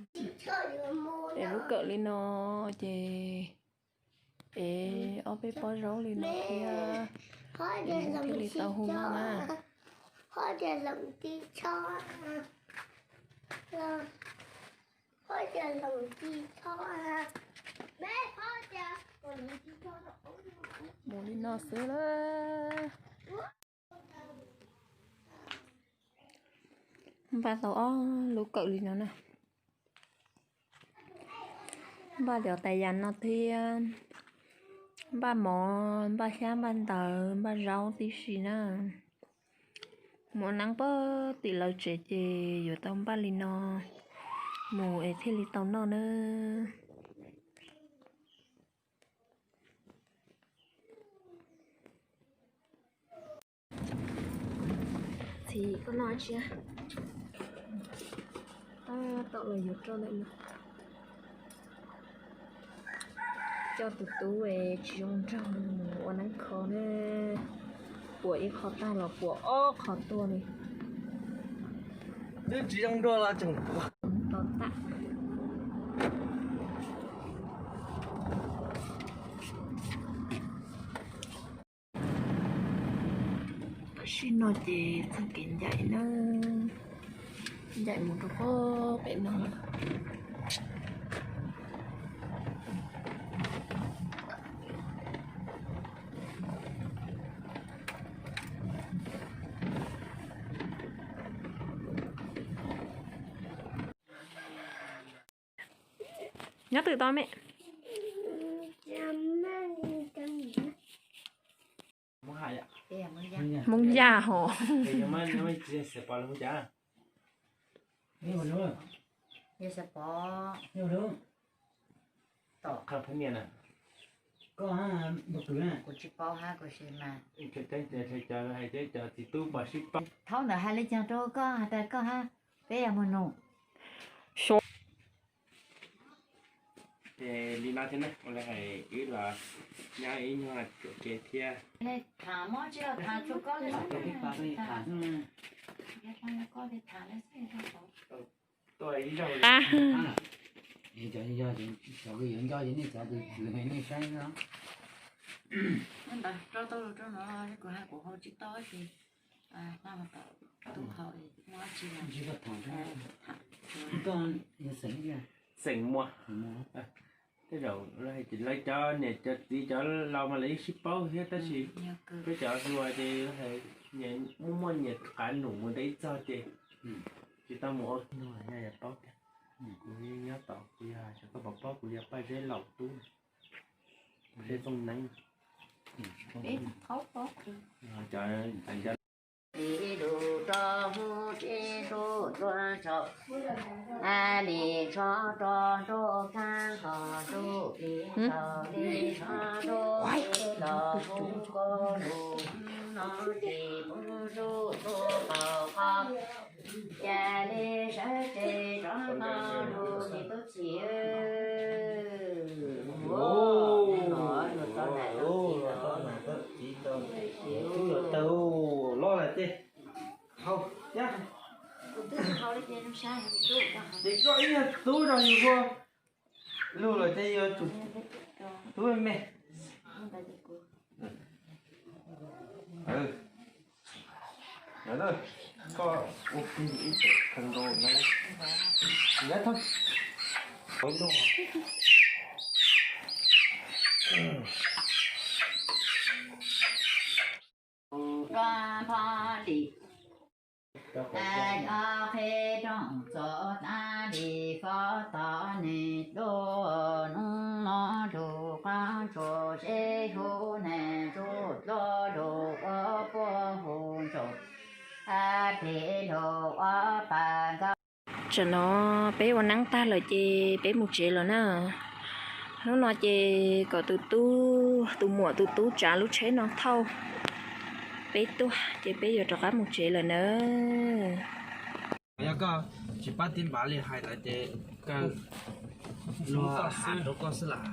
Es lub kawm li no ces es ob peb pob zaub li no thiab, thiaj li tau hu noj na. Mus li no xwb lawm. Npaj tau ob lub kawm li no na. Npaj cov tais yas no thiab, npaj mov, npaj xyab, npaj ntawv, npaj zaub tib si na. Mus ua neeb pem tim lawv tsev ces yuav tau npaj li no mus es thiaj li tau noj na. Txiv, koj noj tsi? Tab tom los yuav rau ntawm no. Coj tus tub tsis zoo nraug mus ua neeb kho na. Puas ib qho tag los puas ob qho tuaj li. Twb tsis zoo nraug los tseem puas. To tag. Tam sim no ces txog kev ncaim na, ncaim mus rau pem no lawm. Nyob twg tau me? Hmoob Yaj hos. Thaum ntawd hais li cas rau koj hais tias koj hab peb yuav mus nus? Ces li no thiab na, ua li hais wb los nyob ib nyuag tsuam ke thiab. Cov yuav nco ces nej cov tus kwv nej saib no. Ntawd rau tau lus rau no, kuv hais kuv hau tsis tau ces tub hau muab tsis. Koj yog xeem, xeem Muas. Tej zaum lawv cov niam cov txiv cov laus mas lawv yeej sib paub thiab tab sis peb cov hluas ces muaj muaj nyias qab num mus ntev txog ces tsis tau mus ua no, yog paub tiag. Kuv nyob tod, kuv yog, koj puas paub, kuv yog Paj Zeb laus tub, Zeb Txooj Neeb. Cas li sawv tsees rov qab los ces tub txim. Ua, los tau nam tau txiv los, tub los tau loj lawm ces haus thiab. Ces koj ib yog tub rau yus ua, luag lawm ces yus tsum tub me. Koj ua plig ib tug kheej rau no, thawj, qhov loj. Roj phob lis, yog qheb rooj txog tag li fob tod, nws lub hnub no nrug qab ntsuag seb hu neeg ntsuj dlua lug ua puag hu ntsaum, phem lug ua pas nkauj. Tsam no peb ua neeb tag lawm ces peb mus tsev lawm na. Hnub no ces kom tus tub, tus muam tus tub tsav lub tsheb no thauj peb tuaj ces peb yuav rov qab mus tsev lawm na. Yog koj tsis pab tib npav li hais lawm ces kawg luag has rau koj xwb las.